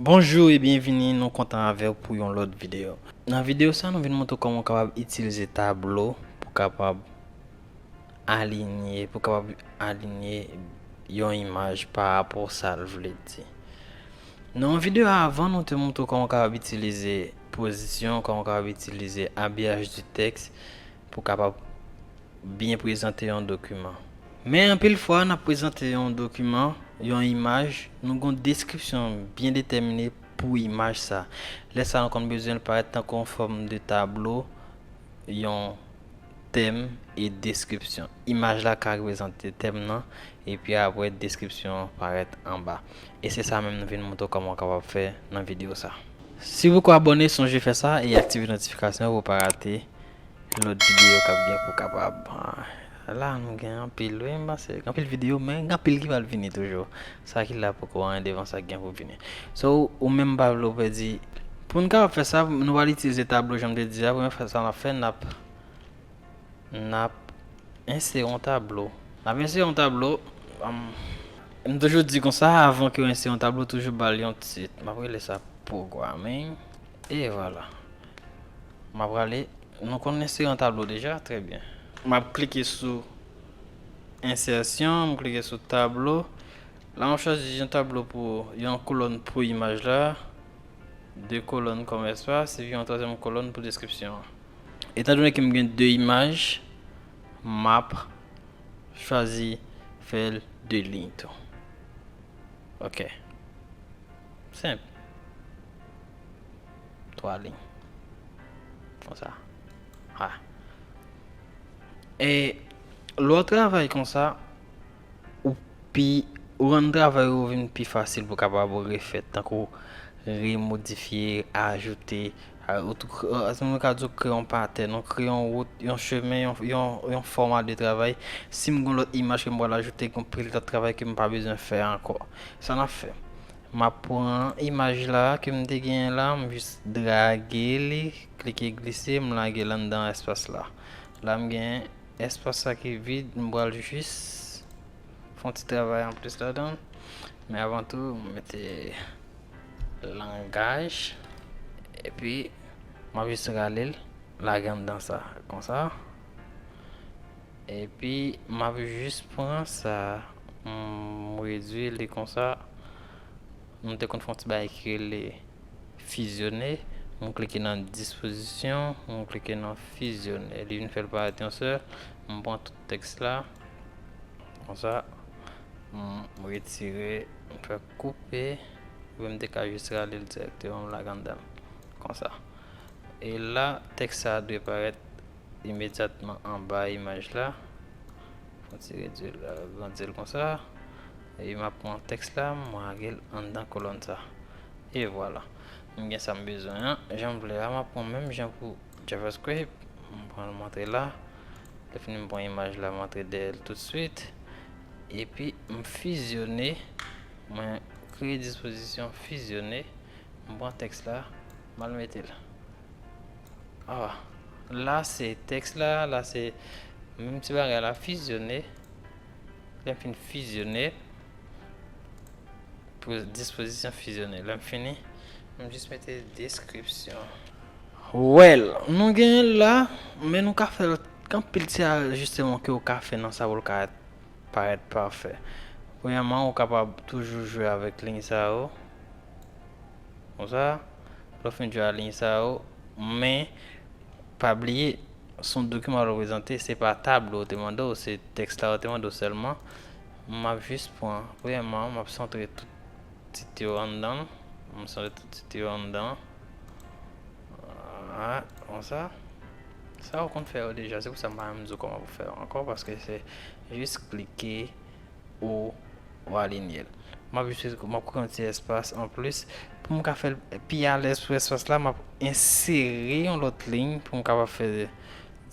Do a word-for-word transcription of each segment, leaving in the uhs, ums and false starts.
Bonjou e byenvini, nou kontan avè w pou yon lòt videyo. Nan videyo sa, nou vin montre w kòman w kapab itilize tablo pou kapab alinye, pou kapab alinye yon imaj pa rapò sa l vle di. Nan yon videyo avan, nou te montre w kòman w kapab itilize pozisyon, kòman w kapab itilize abiyaj di tèks pou kapab byen prezante yon dokiman. Men anpil fwa, n ap prezante yon dokiman, yon imaj, nou gen yon deskripsyon byen detèmine pou imaj sa. Lè sa, nou konn bezwen l parèt tankou yon fòm de tablo, yon tèm e deskripsyon. Imaj la ka reprezante tèm nan, epi apre deskripsyon an parèt anba. E se sa menm nou vin montre w kòman w kapab fè nan videyo sa. Si w poko abòne, sonje fè sa e aktive notifikasyon pou w pa rate lòt videyo k ap gen pou kapab. Ah, la, nou gen anpil, wi, m panse gen anpil videyo, men gen anpil ki pral vini toujou. Sa ki la poko anyen devan sa ki gen pou vini. So, ou menm pa vle w pèdi. Pou n kapab fè sa, nou pral itilize tablo, jan m te di a. Premye fwa sa n ap fè, n ap, n ap ensere yon tablo. N ap ensere yon tablo. Um, m toujou di konsa, avan ke w ensere yon tablo, toujou ba l yon tit. M ap rele sa programming. E vwala. M ap rale. Nou konn ensere yon tablo deja, trè byen. M ap klike sou ensèsyon, m klike sou tablo. La, m ap chwazi yon tablo pou yon kolòn pou imaj la, de kolòn kòm espas, epi yon twazyèm kolòn pou deskripsyon an. Etandone ke m gen de imaj, m ap chwazi fè l de liy tou. Ok. Senp. Twa liy. Konsa. Ha. E lè w travay konsa, ou pi, ou rann travay ou vin pi fasil pou kapab refèt, tankou remodifye, ajoute, a, ou tou kre-, a, nou ka di w kreye yon patèn, ou kreye yon wout, yon chemen, yon, yon, yon fòma de travay. Si m gen lòt imaj ke m pral ajoute, gen pil lòt travay ke m pa bezwen fè ankò. Sa n ap fè. M ap pran imaj la ke m te genyen la, m jis drage li, klike glise, m lage l anndan espas la. La m gen espas sa ki vid, m pral jis fè yon ti travay anplis ladan l. Men avan tou, m mete langaj, epi m ap jis rale l, lage anndan sa, konsa. Epi, m ap jis pran sa, m redwi li konsa. Nou te konn fè yon ti bagay ki rele fizyone. M klike nan dispozisyon, m klike nan fizyone. Li vin fè l parèt yon sèl. M pran tout tèks la. Konsa, m retire, m fè koupe. Oubyen m te ka jis rale l dirèkteman, m lage anndan l. Konsa. E la, tèks sa a dwe parèt imedyatman anba imaj la. Fon ti redwi l, agrandi l konsa. E m ap pran tèks la, m lage l anndan kolòn sa. E vwala. M gen sa m bezwen an. Jan m vle a, m ap pran menm jan pou JavaScript. M pran l, m antre la. Lè fini, m pran imaj la, m antre dèyè l toutswit. Epi, m fizyone. Mwen kreye dispozisyon fizyone. M pran tèks la, m al mete l. Ah, la se tèks la, la se menm ti bagay la, fizyone. Lè m fin fizyone, pou dispozisyon fizyone. Lè m fini, m jis mete deskripsyon. Well, nou genyen l la, men nou ka fè lòt, gen anpil ti ajisteman ke w ka fè nan sa pou l ka parèt pafè. Premyèman, ou kapab toujou jwe avèk liy sa yo. Konsa, lè w fin jwe a liy sa yo, men pa bliye, se yon dokiman w ap prezante, se pa tablo yo te mande w, se tèks la yo te mande w sèlman. M ap jis pran, premyèman, m ap santre tout tit yo anndan l. M santre tout tit yo anndan. Ah, konsa. Sa ou konn fè yo deja, se pou sa m pa menm di w kòman pou fè yo ankò, paske se jis klike ou, ou alinye l. M ap jis, m ap kreye yon ti espas anplis pou m ka fè l pi alèz pou espas la. M ap ensere yon lòt liy pou m kapab fè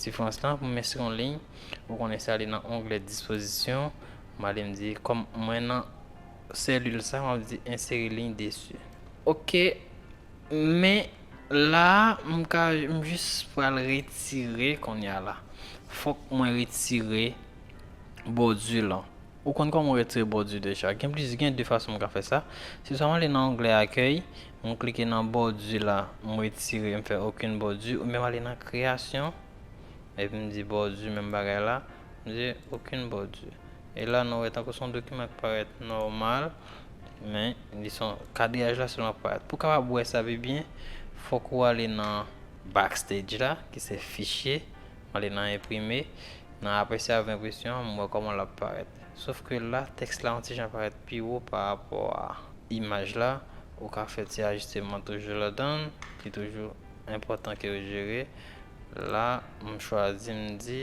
diferans lan. Pou m ensere yon liy, ou konnen se ale nan onglè dispozisyon, m ale m di, kòm mwen nan selil sa, m ap di ensere liy desi. Ok, men la, m ka, m jis pral retire kounye a la. Fòk mwen retire bòdi lan. Ou konn kòman w retire bòdi deja. Gen pliz-, gen de fason m ka fè sa. Se swa m ale nan onglè akèy, m klike nan bòdi la, m retire, m fè okenn bòdi, oubyen m ale nan kreyasyon, epi m di bòdi, menm bagay la, m di okenn bòdi. E la, nou wè tankou se yon dokiman k parèt nòmal, men li se yon kadraj la sèlman k parèt. Pou w kapab wè sa pi byen, fòk ou ale nan Backstage la, ki se fichye, m ale nan enprime, nan apresye avè enpresyon, m wè kòman l ap parèt. Sof ke la, tèks la yon ti jan parèt pi wo pa rapò a imaj la. Ou ka fè ti ajisteman toujou ladan l, ki toujou enpòtan ke w jere. La, m chwazi, m di,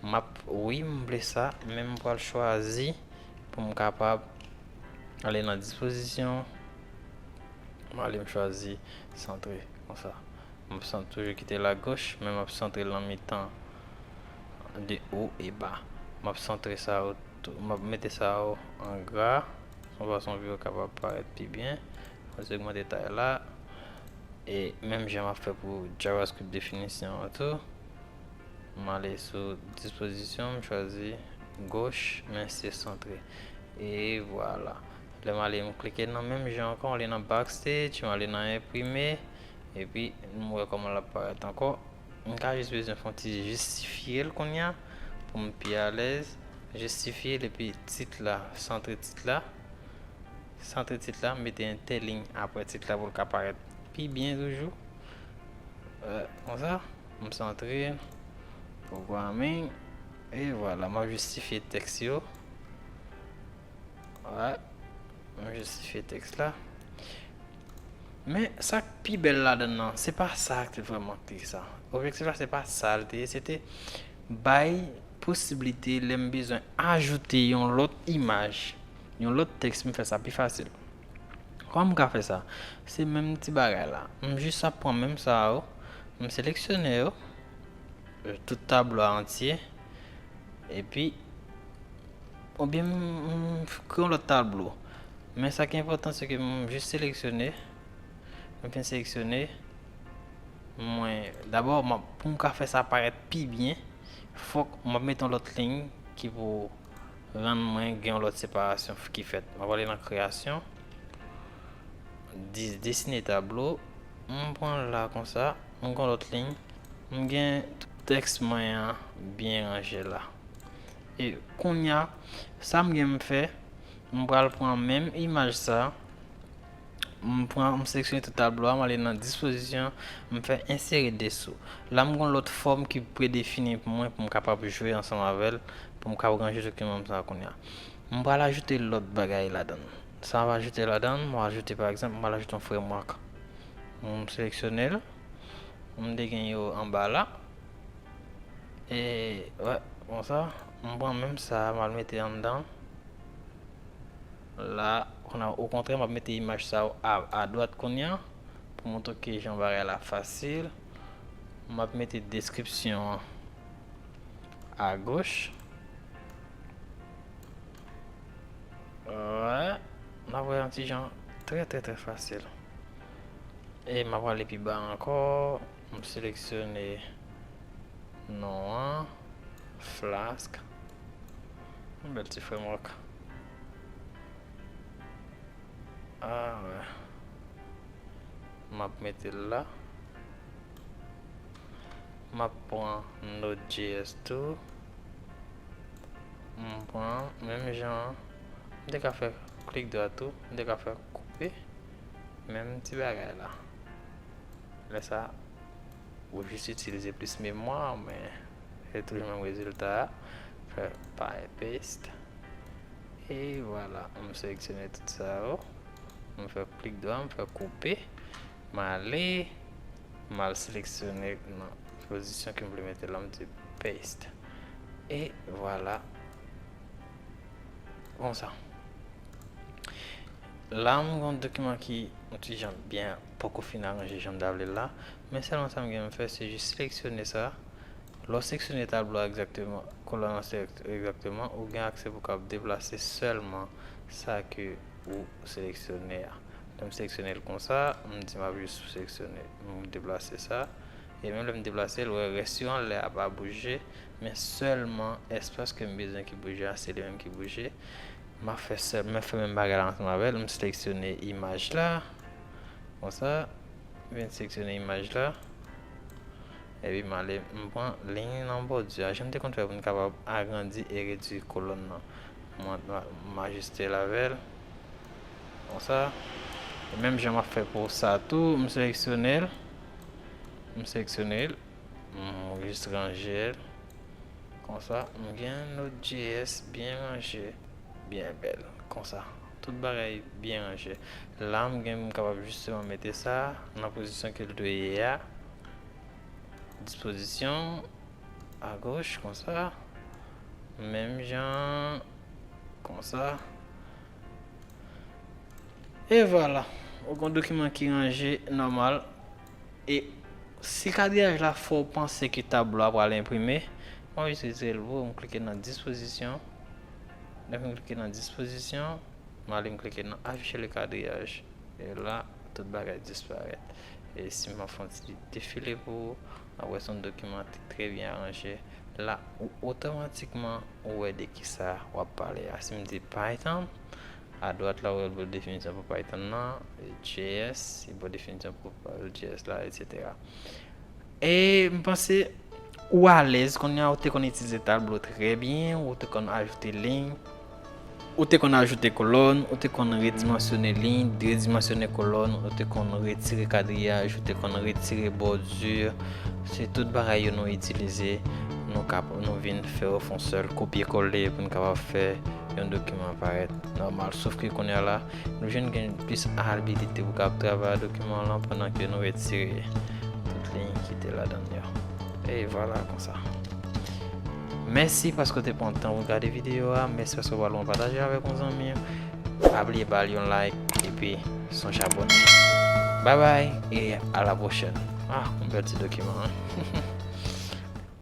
m ap, wi, m vle sa, men m pral chwazi pou m kapab ale nan dispozisyon. M ale, m chwazi santre, konsa. M ap sant-, toujou kite l agoch, men m ap santre l nan mitan de o e ba. M ap santre sa yo tou, m ap mete sa yo an gra, yon fason pou yo kapab parèt pi byen. Mwen ogmante tay la. E menm jan m ap fè pou JavaScript definisyon an tou. M ale sou dispozisyon, m chwazi goch, men se santre. E vwala. Lè m ale, m klike nan menm jan ankò, m ale nan Backstage, m ale nan enprime, epi m wè kòman l ap parèt ankò. M ka jis bezwen fè yon ti jistifye l kounye a, pou m pi alèz. Jistifye l, epi tit la, santre tit la. Santre tit la, m mete entèliy aprè tit la pou l ka parèt pi byen toujou. Konsa, m santre, programming, e vwala, m ap jistifye tèks yo. Wè, m jistifye tèks la. Men, sa k pi bèl ladan l nan, se pa sa k te vrèman k te sa. Objektif la, se pa sa l te ye, se te bay posiblite lè m bezwen ajoute yon lòt imaj, yon lòt tèks, m fè sa pi fasil. Kòman m ka fè sa? Se menm ti bagay la. M jis ap pran menm sa yo, m seleksyone yo, tout tablo a antye, epi, oubyen m, m kreye yon lòt tablo. Men sa ki enpòtan, se ke m jis seleksyone, m fin seleksyone, mwen, dabò, m ap, pou m ka fè sa parèt pi byen, fòk m ap mete yon lòt liy ki pou rann mwen gen yon lòt separasyon f-, ki fèt. M ap ale nan kreyasyon, dis-, desine tablo, m pran la konsa, m gen yon lòt liy, m gen tout tèks mwen an byen ranje la. E kounye a, sa m gen m fè, m pral pran menm imaj sa, m pran, m seleksyone tout tablo a, m ale nan dispozisyon, m fè ensere desou. La, m gen yon lòt fòm ki predefini pou mwen, pou m kapab jwe ansanm avè l, pou m kapab ranje dokiman m sa kounye a. M pral ajoute lòt bagay ladan l. Sa m ap ajoute ladan l, m ap ajoute, pa egzanp, m pral ajoute yon framework. M seleksyone l, m te gen yo anba la. E, wè, konsa, m pran menm sa, m al mete anndan. La, kounye a, okontrè, m ap mete imaj sa yo a, adwat kounye a, pou montre ke jan bagay la fasil. M ap mete deskripsyon an agoch. Wè, n ap wè yon ti jan trè, trè, trè fasil. E m ap prale pi ba ankò, m seleksyone non an, Flask. Yon bèl ti framework. Ah, wè. M ap mete l la. M ap pran Node J S tou. M pran menm jan an. M te ka fè klik dwat tou. M te ka fè koupe. Menm ti bagay la. Lè sa, ou jis itilize plis memwa, men se toujou menm rezilta a. Fè pa paste. E vwala, m seleksyone tout sa yo. M fè klik dwat, m fè koupe. M ale, m al seleksyone nan pozisyon ke m vle mete la, m di paste. E vwala. Konsa. La, m gen yon dokiman ki yon ti jan byen poko fin aranje jan m ta vle l la. Men sèlman sa m gen m fè, se jis seleksyone sa. Lè w seleksyone tablo a egzakteman, kolòn nan egzakteman, ou gen aksè pou w kab deplase sèlman sa ke ou seleksyone a. Lè m seleksyone l konsa, m di m ap jis seleksyone, m deplase sa, E menm lè m deplase l, ou wè rès yo anlè a pa bouje, men sèlman espas ke m bezwen ki bouje a, se li menm ki bouje. M ap fè sèl, m ap fè menm bagay la ansanm avè l, m seleksyone imaj la, konsa, m vin seleksyone imaj la, epi m ale, m pran liy nan bòdi a, jan m te konn fè pou m kapab agrandi e redui kolòn nan. M, m, m ajiste l avè l, konsa. E menm jan m ap fè pou sa tou, m seleksyone l, m seleksyone l, m jis ranje l, konsa, m gen Node J S byen ranje, byen bèl, konsa. Tout bagay byen ranje. La, m gen, m kapab jisteman mete sa nan pozisyon ke l dwe ye a. Dispozisyon, agoch, konsa. Menm jan, konsa. E vwala. Ou gen yon dokiman ki ranje nòmal. E si kadriyaj la fè w panse ke tablo a pral enprime, m ap jis retire l pou ou, m klike nan dispozisyon. Lè m klike nan dispozisyon, m ale m klike nan afficher le cadrage. E la, tout bagay disparèt. E si m ap fè yon ti defile pou ou, w ap wè se yon dokiman ki trè byen aranje. La, ou otomatikman ou wè de kisa w ap pale a. Si m di Python, adwat la, ou wè l bò definisyon pou Python nan, J S, li bò definisyon pou J S la, etsetera. E m panse ou alèz kounye a, ou te konn itilize tablo trè byen, ou te konn ajoute liy, ou te konn ajoute kolòn, ou te konn redimansyone liy, redimansyone kolòn, ou te konn retire kadriyaj, ou te konn retire bòdi. Se tout bagay yo nou itilize, nou kap, nou vin fè yo fè yon sèl kopye kole pou n kapab fè yon dokiman parèt nòmal. Sof ke kounye a la, nou jwenn gen plis abilite pou kab travay ak dokiman lan pandan ke nou retire tout liy ki te ladan l yo. E vwala konsa. Mèsi paske w te pran tan pou w gade videyo a. Mèsi paske w pa lwen pataje avèk yon zanmi w. Pa bliye ba l yon like. Epi, sonje abòne. Babay e a la pwochèn. Ah, yon bèl ti dokiman, wi.